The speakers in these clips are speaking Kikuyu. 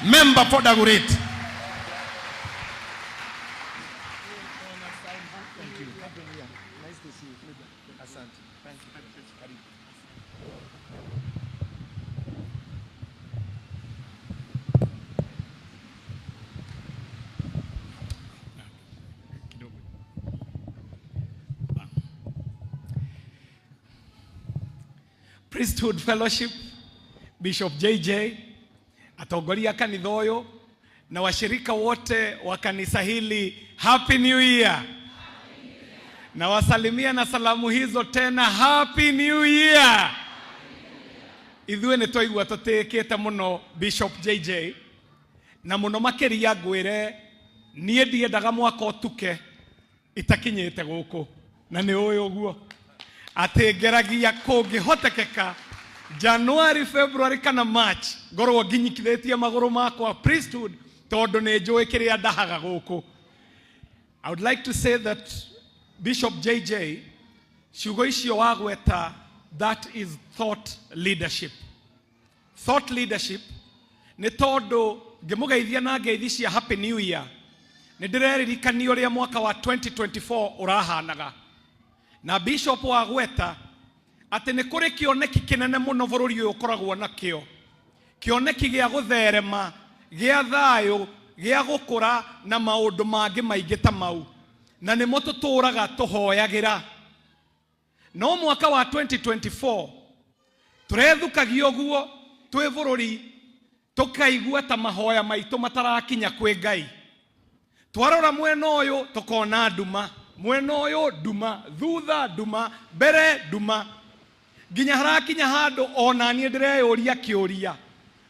Member for Dagoretti. Priesthood Fellowship, Bishop JJ, atongoria a kanitha ũyũ na washirika wote wa kanisa hili, Happy New Year. Na wasalimia na salamu hizo tena, Happy New Year. Ithuĩ nĩ twaigua tũtĩĩkĩte mũno Bishop JJ, na mũno makĩria ngwĩre niĩ ndiendaga mwaka ũtuke itakinyĩte gũkũ, na nĩ ũĩ ũguo atĩ ngeragia kũngĩhotekeka January, February kana March ngorwo nginyikithĩtie magũrũ makwa priesthood, tondũ nĩ njũĩ kĩrĩa ndahaga gũkũ. I would like to say that Bishop JJ, ciugo icio wagweta, that is thought leadership. Thought leadership nĩ tondũ ngĩmũgeithia na ngeithi cia Happy New Year, nĩ ndĩreririkania ũrĩa mwaka wa 2024 ũrahanaga, na Bishop wagweta atĩ nĩ kũrĩ kĩoneki kĩnene mũno bũrũri ũyũ ũkoragwo nakĩo, kĩoneki gĩa gũtherema, gĩa thayũ, gĩa gũkũra na maũndũ mangĩ maingĩ ta mau, na nĩmo tũtũraga tũhoyagĩra. No mwaka wa 2024 tũrethukagia ũguo twĩ bũrũri, tũkaigua ta mahoya maitũ matarakinya kwĩ Ngai. Twarora mwena ũyũ tũkona nduma, mwena ũyũ nduma, thutha nduma, mbere nduma, nginya harakinya handũ ona niĩ ndĩreyũria kĩũria,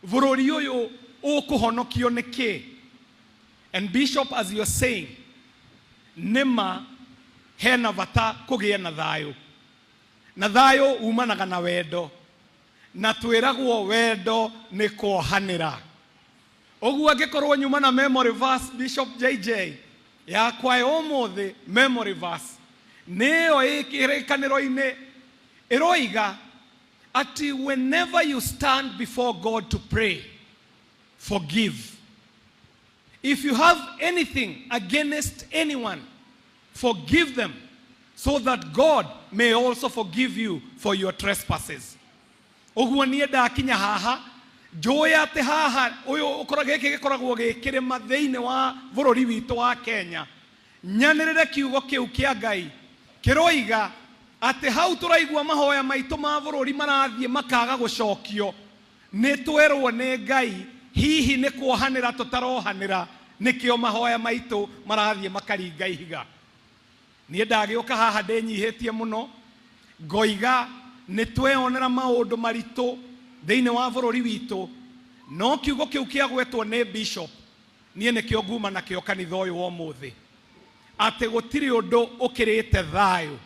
bũrũri ũyũ ũkũhonokio nĩ kĩ? And Bishop, as you're saying, nĩma hena bata kũgĩe na thayũ, na thayũ umanaga na wendo, na twĩragwo wendo nĩ kuohanĩra. Ũguo angĩkorwo nyuma na memory verse, Bishop JJ, yakwa ya ũmũthĩ, memory verse nĩyo ĩ kĩrĩkanĩro-inĩ ĩroiga ati whenever you stand before God to pray, forgive. If you have anything against anyone, forgive them, so that God may also forgive you for your trespasses. Ũguo niĩ ndakinya haha njũĩ atĩ haha ũyũ ũkoragwo gĩkĩ gĩkoragwo gĩ kĩrĩma thĩinĩ wa bũrũri witũ wa Kenya, nyanĩrĩre kiugo kĩu kĩa Ngai kĩroiga atĩ hau tũraigua mahoya maitũ ma bũrũri marathiĩ makaga gũcokio, nĩ twerwo nĩ Ngai hihi nĩ kuohanĩra tũtarohanĩra, nĩkĩo mahoya maitũ marathiĩ makaringa ihiga. Niĩ ndagĩũka haha ndĩnyihĩtie mũno ngoiga nĩ tweyonera maũndũ maritũ thĩinĩ wa bũrũri witũ, no kiugo kĩu kĩagwetwo nĩ Bishop niĩ nĩkĩo nguma nakĩo kanitha ũyũ wa ũmũthĩ, atĩ gũtirĩ ũndũ ũkĩrĩte thayũ,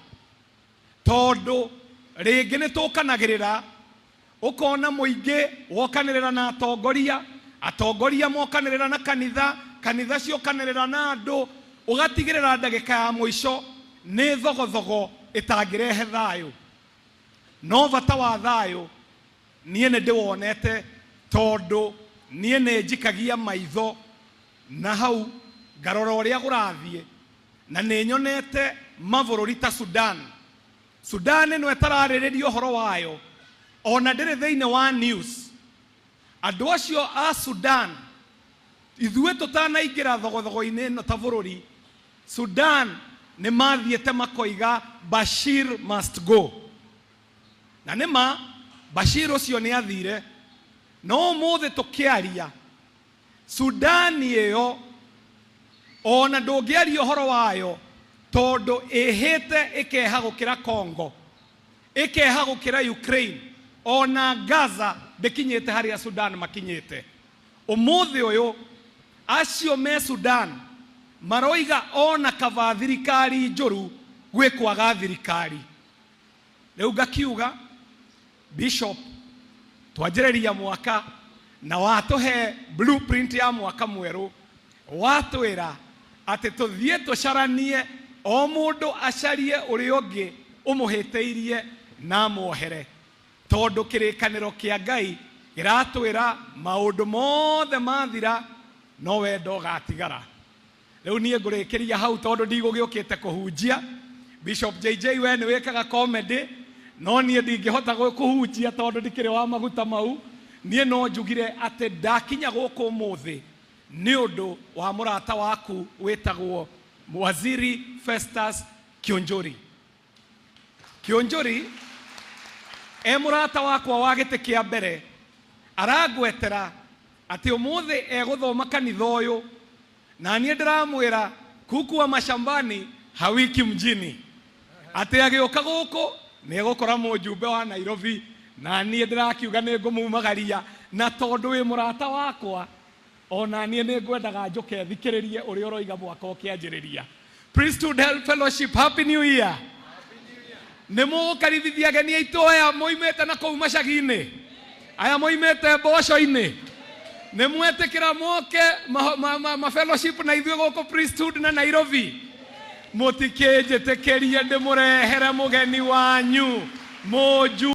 tondũ rĩngĩ nĩ tũkanagĩrĩra, ũkona mũingĩ wokanĩrĩra na atongoria, atongoria mokanĩrĩra na kanitha, kanitha ciokanĩrĩra na andũ, ũgatigĩrĩra ndagĩka ya mũico nĩ thogothogo ĩtangĩrehe thayũ. No bata wa thayũ niĩ nĩ ndĩwonete, tondũ niĩ nĩ njikagia maitho na hau ngarora ũrĩa kũrathiĩ, na nĩ nyonete mabũrũri ta Sudan. Sudan ĩno ĩtararĩrĩria ũhoro wayo, ona ndĩrĩ thĩinĩ wa news. Andũ acio a Sudan, ithuĩ tũtanaingĩra thogothogo-inĩ ĩno ta bũrũri, Sudan nĩ mathiĩte makoiga Bashir must go. Na nĩma Bashir ũcio nĩ athire, no ũmũthĩ tũkĩaria Sudan ĩyo ona ndũngĩaria ũhoro wayo, tondũ ĩhĩte ĩkeha gũkĩra Congo, ĩkeha gũkĩra Ukraine, ona Gaza ndĩkinyĩte harĩa Sudan makinyĩte. Ũmũthĩ ũyũ acio me Sudan maroiga ona kaba thirikari njũru gwĩ kwaga thirikari. Rĩu ngakiuga Bishop, twanjĩrĩria mwaka na watũhe blueprint ya mwaka mwerũ, watwĩra atĩ tũthiĩ tũcaranie, o mũndũ acarie ũrĩa ũngĩ ũmũhĩtĩirie na amuohere, tondũ kĩrĩkanĩro kĩa Ngai Kĩratwĩra maũndũ mothe mathira no wendo ũgatigara. Rĩu niĩ ngũrĩkĩria hau tondũ ndigũgĩũkĩte kũhunjia. Bishop JJ, we nĩ wĩkaga comedy, no niĩ ndingĩhota kũhunjia tondũ ndikĩrĩ wa maguta mau. Niĩ no njugire atĩ ndakinya gũkũ ũmũthĩ nĩ ũndũ wa mũrata waku wĩtagwo Waziri Festus Kiunjuri. Kiunjuri e mũrata wakwa wa gĩtĩ kĩa mbere arangwetera atĩ ũmũthĩ egũthoma kanitha ũyũ, na niĩ ndĩramwĩra kuku wa mashambani hawiki mjini, atĩ agĩũka gũkũ nĩ egũkora mũjumbe wa Nairobi, na niĩ ndĩrakiuga nĩ ngũmumagaria, na tondũ wĩ mũrata wakwa ona niĩ nĩ ngwendaga njũke thikĩrĩrie ũrĩa ũroiga mwaka ũkĩanjĩrĩria. Priesthood Health Fellowship, Happy New Year. Nĩ mũgũkaribithia ageni aitũ aya moimĩte na kũu macagi-inĩ, aya moimĩte mboco-inĩ. Nĩ mwetĩkĩra moke ma fellowship na ithuĩ gũkũ Priesthood na Nairobi? Mũtikĩnjĩtĩkĩrie ndĩmũrehere mũgeni wanyu mũnju.